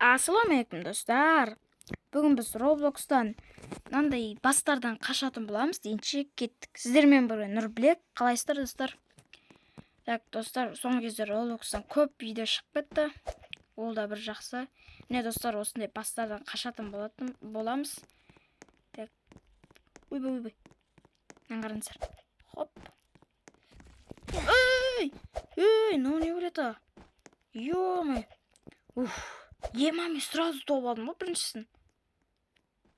Ассалаумағалейкум, достар! Бүгін біз Роблокстан мынандай бастардан қашатын боламыз. Ендеше кеттік. Сіздермен бірге Нұрбілек. Қалайсыздар, достар? Так, достар, соңғы кезде Роблокстан көп видео шығып кетті. Ол да бір жақсы. Міне, достар, осындай бастардан қашатын болатын боламыз. Так. Ойбай, ойбай. Мынаны қараңыздар. Хоп. Ей! Ей, мынау не біледі? Ё-моё. Уф. Ема, мен сразу тауып алдым ғой біріншісін.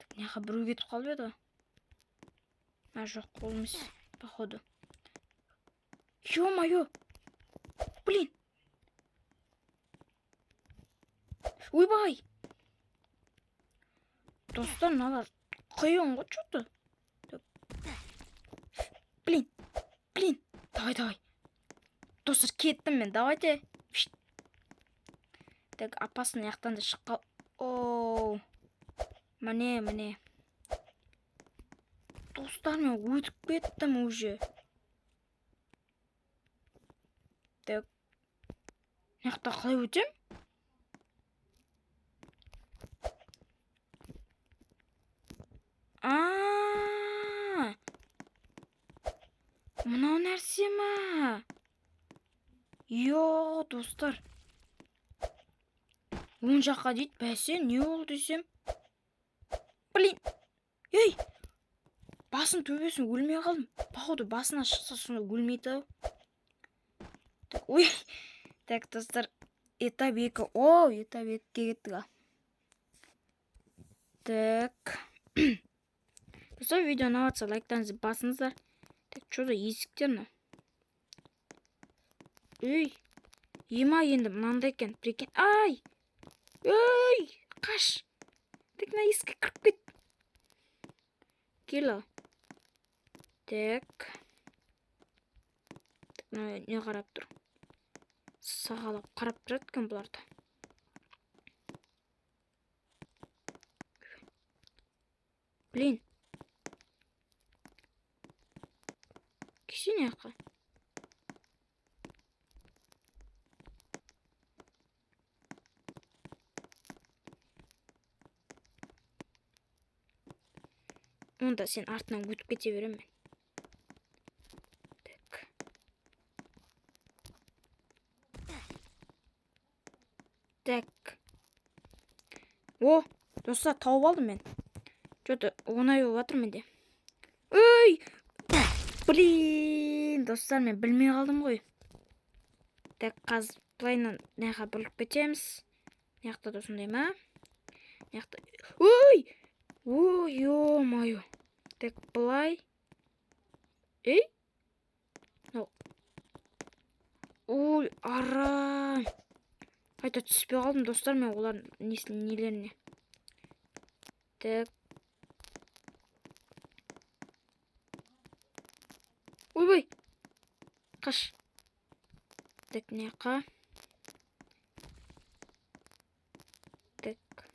Так, мына жаққа біреу кетіп қалып еді ғой. А, жоқ, ол емес, походу. Ё-моё. Блин. Ойбай. Достар, мыналар қиын ғой что-то. Блин. Блин. Давай, давай. Достар, кеттім мен. Давайте. Так, опасный жақтан да шығып. Оу. Міне, міне. Достар, мен өтіп кеттім уже. Так. Мына жақта қалай өтем? А! Мынау нәрсе ма? Йо, достар. Оң жаққа дейді, бәсе, не ол десем. Блин. Ей! Басын төбесін өлмей қалдым. Походу, басына шықса, сонда өлмейді ау. Так, ой. Так, достар, этап 2. О, этап 2-ге кеттік ал. Так. Достар, видео ұнап жатса, лайктарыңызды басыңыздар. Так, что за есіктер мынау? Ей, ема, енді мынандай екен. Прикинь. Ай! Ей, қаш. Так, мына есікке кіріп кет. Кел ал. Так. Так, мына не қарап тұр? Сағалап қарап тұрады екен бұларды. Блин. Келсene жаққа. Онда сен артынан өтіп кете беремін мен. Так. Так. О, достар, тауып алдым мен. Что-то оңай болып жатыр менде. Ой! Блин, достар, мен білмей қалдым ғой. Так, қазір былайынан мына жаққа бұрылып кетеміз. Мына жақта да сондай ма? Мына жақта. Ой! Ой, ё-моё. Так, былай. Ей? Мынау. Ой, арам. Қайта түспей қалдым, достар, мен олардың несіне, нелеріне. Так. Ойбай. Қаш. Так, мына жаққа. Так.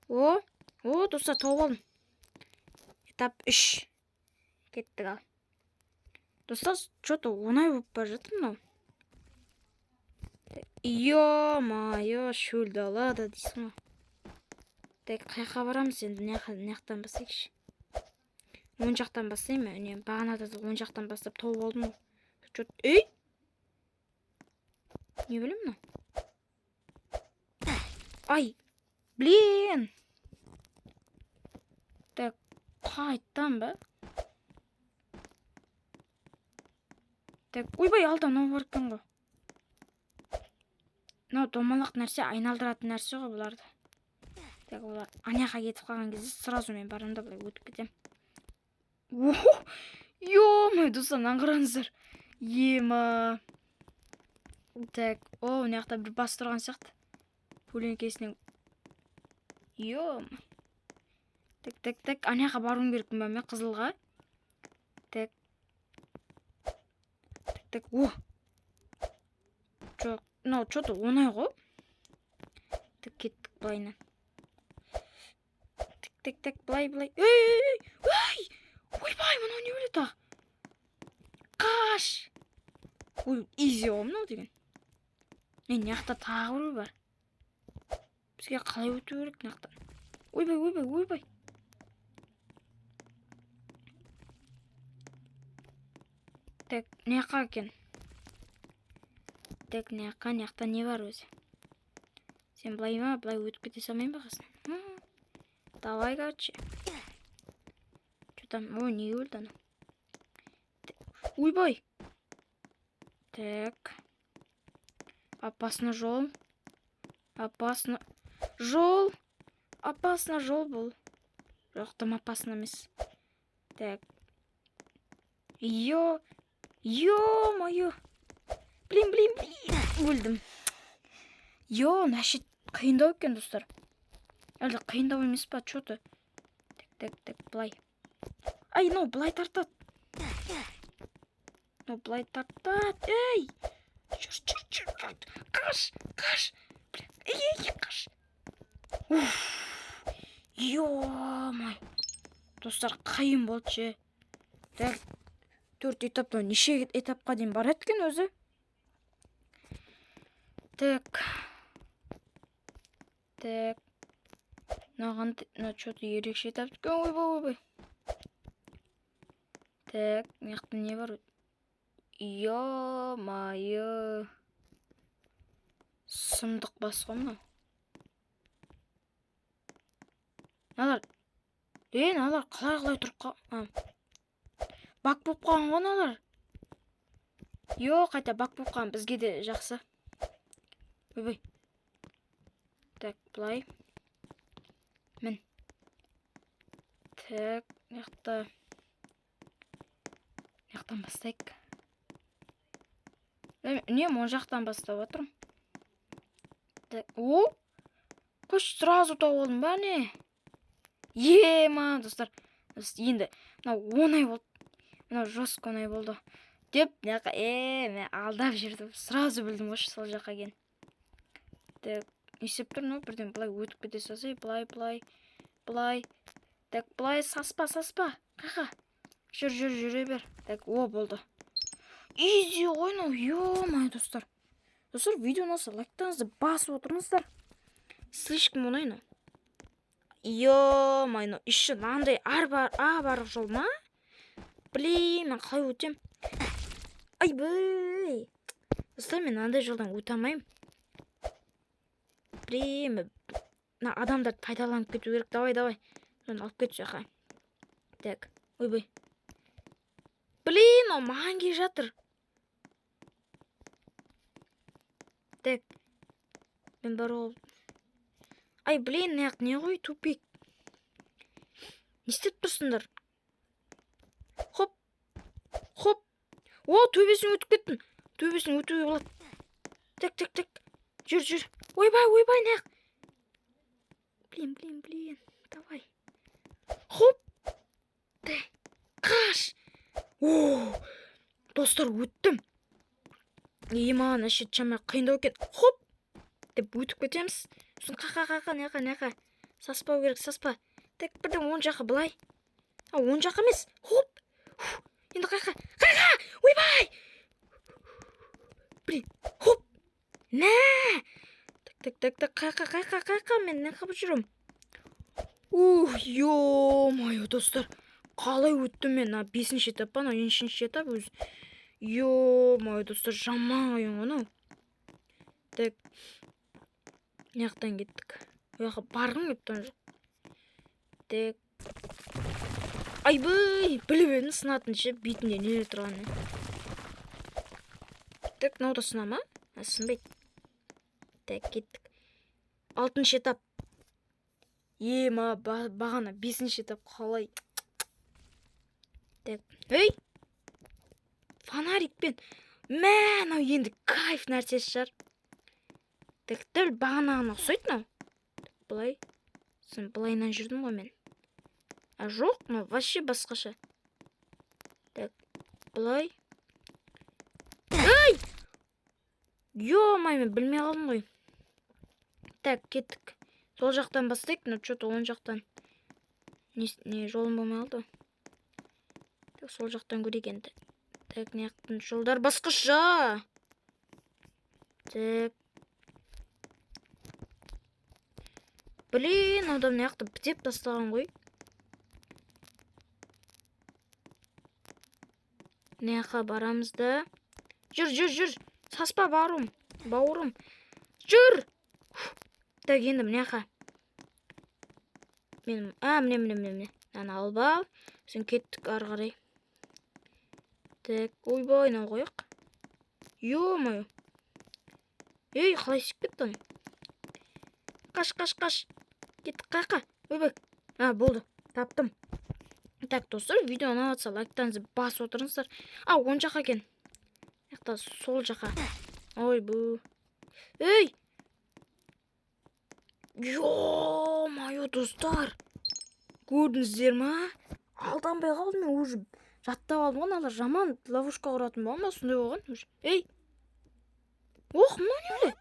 О, о, достар, тауып алдым. Этап 3. Кеттік ал. Достар, что-то оңай болып бара жатыр мынау. Ё-моё, шөл далада дейсің ғой. Так, қай жаққа барамыз енді? Мына жақтан бастайықшы. Оң жақтан бастайын ба? Міне, бағанада да оң жақтан бастап тауып алдым ғой. Чё? Ей! Не білемін мынау? Ай! Блин! Так, қайттан ба? Так, ойбай, алда мынау бар екен ғой. Мынау домалақ нәрсе, айналдыратын нәрсе ғой бұларды. Так, олар ана жаққа кетіп қалған кезде сразу мен барамын да былай өтіп кетемін. Охо! Ё-моё, достар, мынаны қараңыздар. Ема. Так, о, мына жақта бір бас тұрған сияқты. Көлеңкесінен. Ё. Так, так, так, ана жаққа баруым керекпін ба мен қызылға? Так. Так, так, о. Жоқ, мынау что-то оңай ғой. Так, кеттік былайынан. Так, так, так, былай, былай. Ей, ей, ей, ей! Ойбай, мынау не өледі тағы? Қаш! Ой, изи ғой мынау деген. Е, мына жақта тағы біреу бар. Бізге қалай өту керек мына жақтан? Ойбай, ойбай, ойбай. Так, мына жаққа екен. Так, мына жаққа, мына жақта не бар өзі? Сен былай ма, былай өтіп кете салмайын ба қасынан? Давай, короче. Че там? Ой, неге өлді анау? Ойбай. Так. Опасно жол. Опасно жол. Опасно жол бұл. Жоқ, тым опасно емес. Так. Ё. Ё-моё. Блин, блин, блин. Өлдім. Ё, значит, қиындау екен, достар. Әлде қиындау емес па, чё-то? Так, так, так, былай. Ай, мынау былай тартады. Мынау былай тартады. Ей! Жүр, жүр, жүр, жүр. Қаш, қаш. Ей, ей, қаш. Уф. Ё-моё. Достар, қиын болды ше. Так, 4 этаптан неше этапқа дейін барады екен өзі? Так. Так. Мынаған, мына чё-то ерекше этап екен. Ойбай, ойбай. Так, мына жақта не бар? Ё-моё. Сұмдық бас қой мынау. Мыналар. Ей, мыналар қалай-қалай тұрып баг болып қалған ғой мыналар. Йо, қайта баг болып қалған, бізге де жақсы. Ойбай. Так, былай. Мін. Так, мына жақта. Мына жақтан бастайық. Үнемі оң жақтан бастап отырмын. Так, о! Қош, сразу тауып алдым ба, не? Ема, достар. Енді мынау оңай болды. Мынау жестко оңай болды. Деп, мына жаққа, мен алдап жібердім. Сразу білдім ғой, сол жаққа келген. Так, не істеп тұр мынау? Бірден былай өтіп кете салсай, былай, былай, былай. Так, былай, саспа, саспа. Қақа. Жүр, жүр, жүре бер. Так, о, болды. Изи ғой мынау, ё-моё, достар. Достар, видео ұнаса лайктарыңызды басып отырыңыздар. Слишком оңай мынау. Ё-моё, мынау еще мынандай ар бар жол ма? Блин, мен қалай өтем? Айбай. Достар, мен мынандай жолдан өте алмаймын. Блин, мына адамдарды пайдаланып кету керек. Давай, давай. Соны алып кет жаққа. Так, ойбай. Блин, ол маған келе жатыр. Так. Мен бар ол. Ай, блин, мына жақ не ғой, тупик. Не істеп тұрсыңдар? Хоп. Хоп. О, төбесін өтіп кеттім. Төбесін өтуге болады. Так, так, так. Жүр, жүр. Ойбай, ойбай, мына жақ. Блин, блин, блин. Давай. Хоп. Қаш. О, достар, өттім. Ема, мына шама қиындау екен. Хоп. Деп өтіп кетеміз. Сосын қақа, қақа, мына жаққа. Саспау керек, саспа. Так, бірден оң жаққа былай. А, оң жаққа емес. Хоп. Енді қақа. Қақа! Ойбай! Блин. Хоп. Мә! Так, так, так, так, қақа, қақа, қақа, мен не қылып жүрмін? Ух, ё-моё, достар. Қалай өттім мен? Мына 5-ші этап па, мынау нешінші этап өзі? Ё-моё, достар, жаман қиын ғой мынау. Так. Мына жақтан кеттік. Ол жаққа барғым келіп тұрған жоқ. Так. Айбай, біліп едім сынатын ше, бетінде нелер тұрғанын. Так, мынау да сына ма? Сынбайды. Так, кеттік. 6-шы этап. Ема, бағана 5-ші этап қалай? Так, ей! Фонарикпен. Мә, мынау енді кайф нәрсесі шығар. Так, дәл бағанағына ұқсайды мынау. Былай. Сосын былайынан жүрдім ғой мен. А жоқ, мынау вообще басқаша. Так, былай. Ей! Ё-моё, мен білмей қалдым ғой. Так, кеттік. Сол жақтан бастайық, но чё-то оң жақтан не жолым болмай қалды. Так, сол жақтан көрейік енді. Так, мына жақтан жолдар басқаша. Так. Блин, адам мына жақты бітеп тастаған ғой. Мына жаққа барамыз да. Жүр, жүр, жүр. Саспа, бауырым. Бауырым. Жүр. Так, енді мына жаққа. Мен, міне, міне, міне, міне. Мынаны алып ал. Сосын кеттік ары қарай. Так, ойбай, мынаны қояйық. Ё-моё. Ей, қалай секіп кетті оны? Қаш, қаш, қаш. Кеттік, қаяққа? Ойбай. А, болды. Таптым. Так, достар, видео ұнап жатса, лайктарыңызды басып отырыңыздар. А, оң жаққа екен. Мына жақта сол жаққа. Ойбу. Ей! Ё-моё, достар. Көрдіңіздер ма? Алданбай қалдым мен, уже жаттап алдым ғой, мыналар жаман ловушка құратын болған ба, сондай болған уже. Ей! Ох, мынау не біле?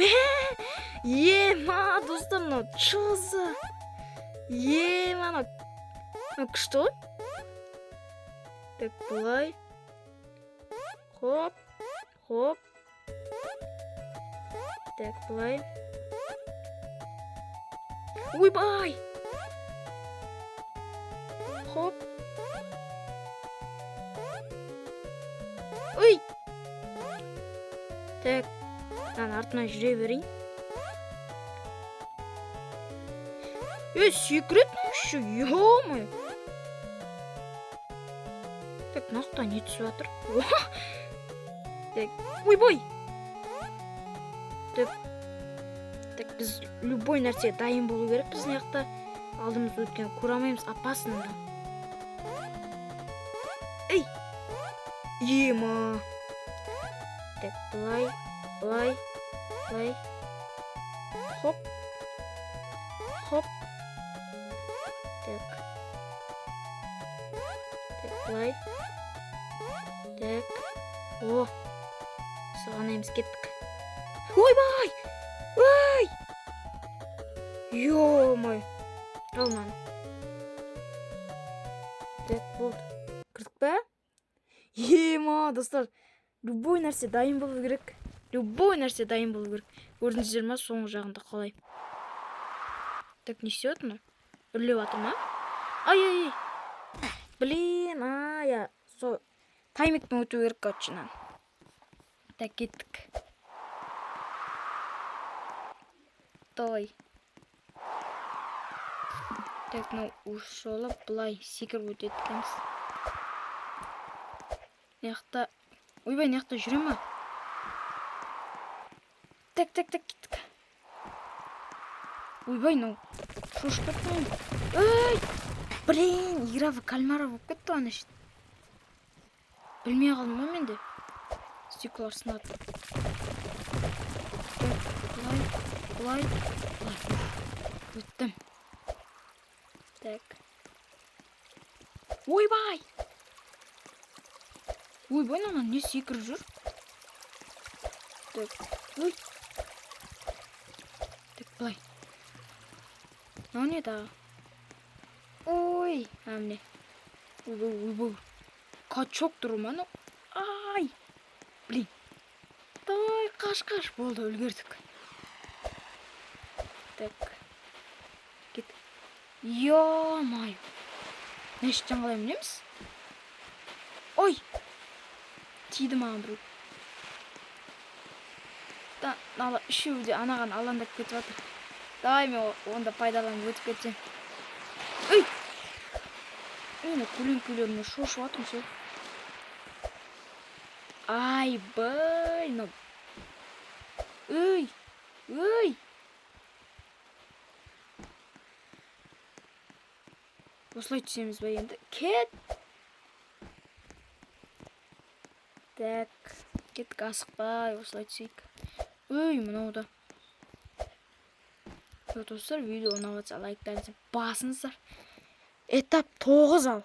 Мә! Ема, достар, мынау чызы. Ема, мынау күшті ғой. Так, былай. Хоп, хоп. Так, былай. Ойбай! Хоп. Ой! Так, мынаның артынан жүре берейін. Ей, секіреді мынау еще, ё-моё. Так, мына жақта не түсіп жатыр? Так, ойбай! Так, так, біз любой нәрсеге дайын болу керекпіз мына жақта. Алдымызда өткен көре алмаймыз, опасно мынау. Ей! Ема! Так, былай, былай, былай. Хоп. Хоп. Так. Так, былай. Так. О! Сығанаймыз, кеттік. Ойбай! Ой! Ё-моё! Ал мынаны. Так, болды. Кірдік па? Ема, достар, любой нәрсе дайын болу керек. Любой нәрсе дайын болу керек. Көрдіңіздер ма, соңғы жағында қалай? Так, не істеп жатыр мынау? Үрлеп жатыр ма? Ай, ай, ай. Блин, ай, ай. Со таймингпен өту керек, короче, мынаны. Так, кеттік. Давай. Так, мынау осы жолы былай секіріп өтеді екенбіз. Мына жақта, ойбай, мына жақта жүре ма? Так, так, так, кеттік. Ойбай, мынау шошып кеттім ғой. Ей! Блин, игра в кальмара болып кетті ғой ана жерде. Білмей қалдым ғой мен де. Стеклолар сынады. Так, былай, былай, былай. Өттім. Так. Ойбай! Ойбай, мынау не секіріп жүр? Так, ой. Так, былай. Мынау не тағы? Ой, а міне. Ойбай, ойбай. Качок тұр ма анау? Ай! Блин. Давай, қаш, қаш. Болды, үлгердік. Так. Кет. Ё-моё. Мына жақтан қалай мінеміз? Ой! Тиді маған біреу. Да, мыналар үшеуі де анаған алаңдап кетіп жатыр. Давай мен онда пайдаланып өтіп кетсем. Ой! Мен көлеңкелеріне шошып жатырмын ше. Айбай, мынау. Ой! Ой! Осылай түсеміз ба енді? Кет! Так, кеттік, асықпай, осылай түсейік. Ой, мынау да. Достар, видео ұнап жатса лайктарыңызды басыңыздар. Этап 9 ал.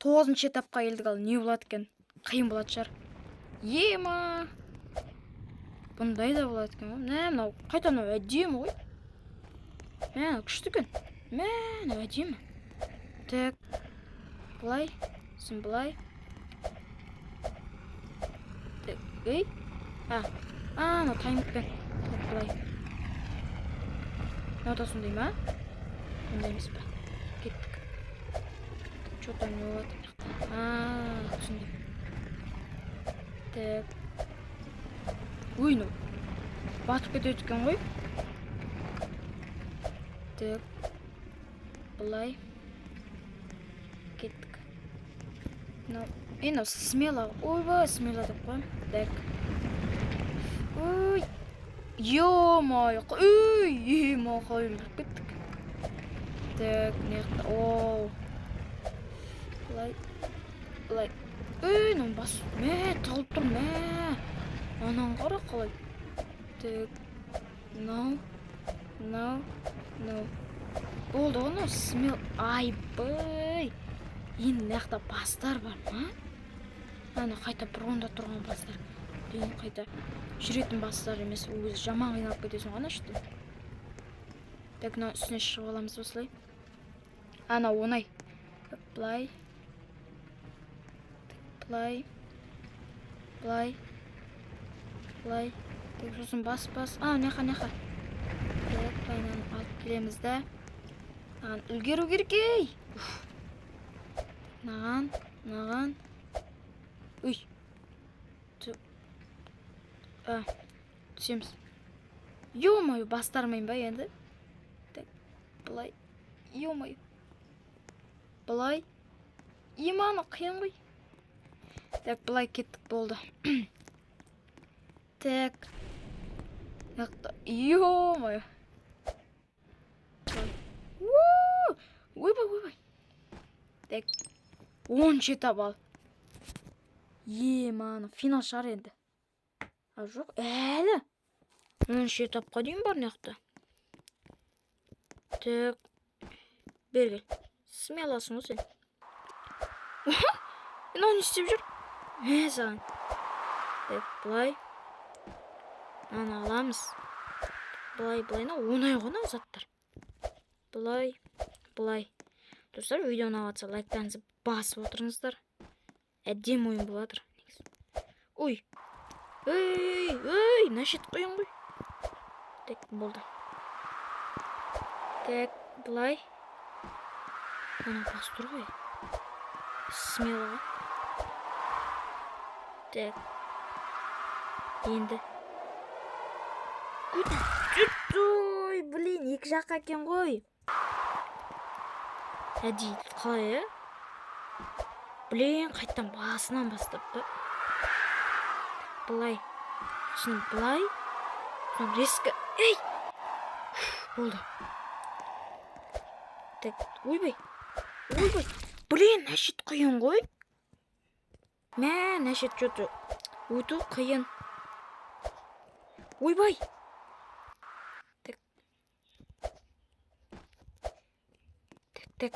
9-шы этапқа келдік ал. Не болады екен? Қиын болатын шығар. Ема! Бұндай да болады екен ғой. Мә, мынау қайта мынау әдемі ғой. Мә, мынау күшті екен. Мә, мынау әдемі. Так. Былай, сосын былай. Так, ей. А, мынау таймингпен. Былай. Мынау да сондай ма? Ондай емес па? Кеттік. Че там, не болады мына жақта? А, түсіндім. Так. Ой, мынау батып кетеді екен ғой. Так. Былай. Кеттік. Мынау, е, мынау смело. Ойбай, смело деп қоямын. Так. Ой. Ё-моё. Ой, ё, қалай үлгеріп кеттік. Так, мына жақта. Оу. Былай. Былай. Ей, мынау бас. Мә, тығылып тұр, мә. Ананы қара қалай. Так. Мынау. Мынау. Мынау. Болды ғой, мынау смел. Айбай. Енді мына жақта бастар бар ма? Ана қайта бронда тұрған бастар. Блин, қайта жүретін бастар емес, өзі жаман қиналып кетесің ғой ана іште. Так, мына үстіне шығып аламыз осылай. Ана оңай. Так, былай. Так, былай. Былай. Былай. Так, сосын бас, бас. А, мына жаққа, мына жаққа. Так, былай мынаны алып келеміз да. Мынаған үлгеру керек, ей. Уф. Мынаған, мынаған. Үй. А, түсеміз. Ё-моё, бастармайын ба енді? Так, былай. Ё-моё. Былай. Иманы қиын ғой. Так, былай кеттік, болды. Так. Ё-моё. Ойбай, ойбай. Так. 17 балл. Еманы, финал шығар енді. А, жоқ, әлі. 10 этапқа дейін бар мына жақта. Так. Бері кел. Смелосың ғой сен. Мынау не істеп жүр? Мә саған. Так, былай. Мынаны аламыз. Былай, былай. Мынау оңай ғой мынау заттар. Былай, былай. Достар, видео ұнап жатса, лайктарыңызды басып отырыңыздар. Әдемі ойын болып жатыр негізі. Ой. Ей, ей, мына шет қиын ғой. Так, болды. Так, былай. Ана бас тұр ғой. Смело ғой. Так. Енді. Ой, блин, екі жаққа екен ғой. Әдейі қалай, ә? Блин, қайттан басынан бастап па? Былай. Сосын былай. Сосын резко. Ей! Уф, болды. Так, ойбай. Ойбай. Блин, мына шет қиын ғой. Мә, мына шет что-то өту қиын. Ойбай. Так. Так, так.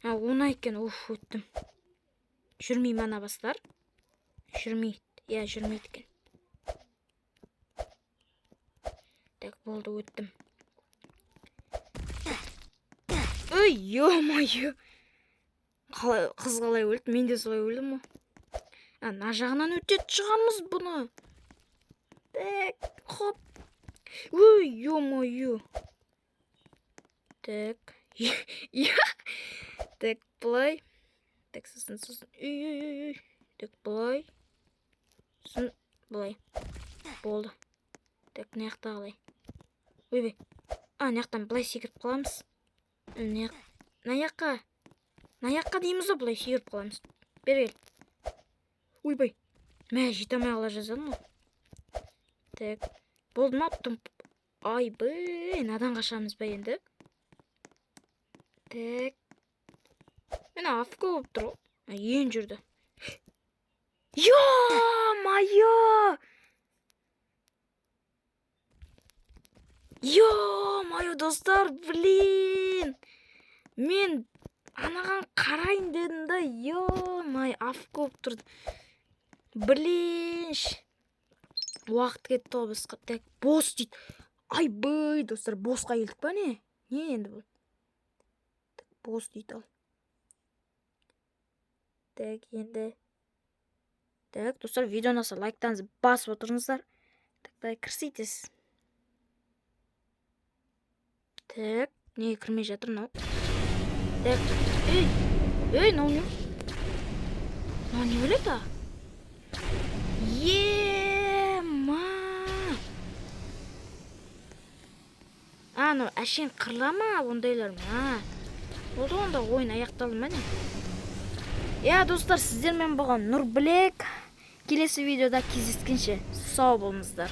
А, оңай екен. Уф, өттім. Жүрмей ме ана бастар? Жүрмейді. Иә, жүрмейді екен. Так, болды, өттім. Ой, ё-моё. Қалай, қыз қалай өлді? Мен де солай өлдім ғой. А, мына жағынан өтетін шығармыз бұны. Так, хоп. Ой, ё-моё. Так. Так, былай. Так, сосын, сосын. Үй, үй, үй, үй. Так, былай. Сосын былай. Болды. Так, мына жақта қалай? Ойбай. А, мына жақтан былай секіріп қаламыз. Мына жаққа. Мына жаққа дейміз ғой, былай секіріп қаламыз. Бері кел. Ойбай. Мә, жете алмай қала жаздадым ғой. Так. Болды ма? Айбай, мынадан қашамыз ба енді? Так. Міне АФК болып тұр ғой. Ең жүрді. Ё-моё! Ё-моё, достар, блин! Мен анаған қарайын дедім да, ё-моё, АФК болып тұрды. Блин, уақыт кетті ғой босқа. Так, босс дейді. Айбай, достар, босқа келдік па не? Не енді бұл? Так, босс дейді ал. Так, енді. Так, достар, видео ұнаса лайктарыңызды басып отырыңыздар. Так, былай кірісейік. Так, неге кірмей жатыр мынау? Так, ей, ей, мынау не? Мынау не біледі? Ема, а анау әшейін қырыла ма ондайлар? А, болды, онда ойын аяқталды ма, не? Иә, достар, сіздермен болған Нұрбілек. Келесі видеода кездескенше сау болыңыздар.